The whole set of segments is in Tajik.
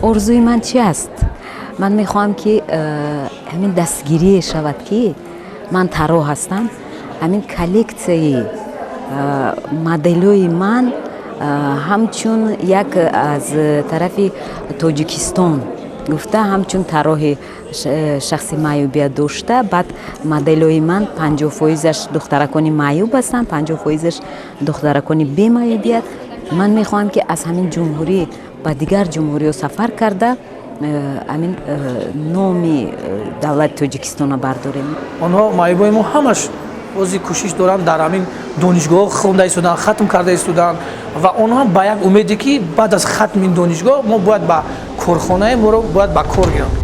Орзуи ман чи аст? Ман мехоҳам, ки ҳамин дастгирие шавад, ки ман тарроҳ ҳастам, ҳамин коллексияи моделҳои ман ҳамчун як аз тарафи Тоҷикистон гуфта, ҳамчун тарроҳи шахси маъюбият дошта, баъд моделҳои ман 50 фоизаш духтаракони маъюб ҳастанд, 50 фоизаш духтаракони бемаъюбият. Ман мехоҳам, ки аз ҳамин ҷумҳурӣ ба дигар ҷумҳуриҳо сафар карда, ҳамин номи давлати Тоҷикистонро бардорем. Онҳо, маъюбои мо, ҳамаш бози кӯшиш доранд, дар ҳамин донишгоҳ хонда истоданд, хатм карда истоданд ва онҳо ба як умеде, ки баъд аз хатми ин донишгоҳ мо бояд ба корхонаи моро бояд ба кор гиранд.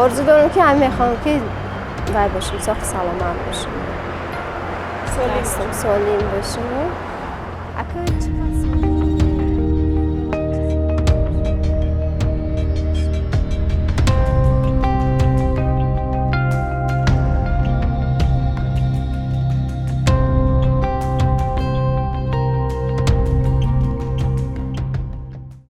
Орзу дорам, ки ҳам мехоҳам, ки вай бошем, соҳ саломат бошем, солим бошем.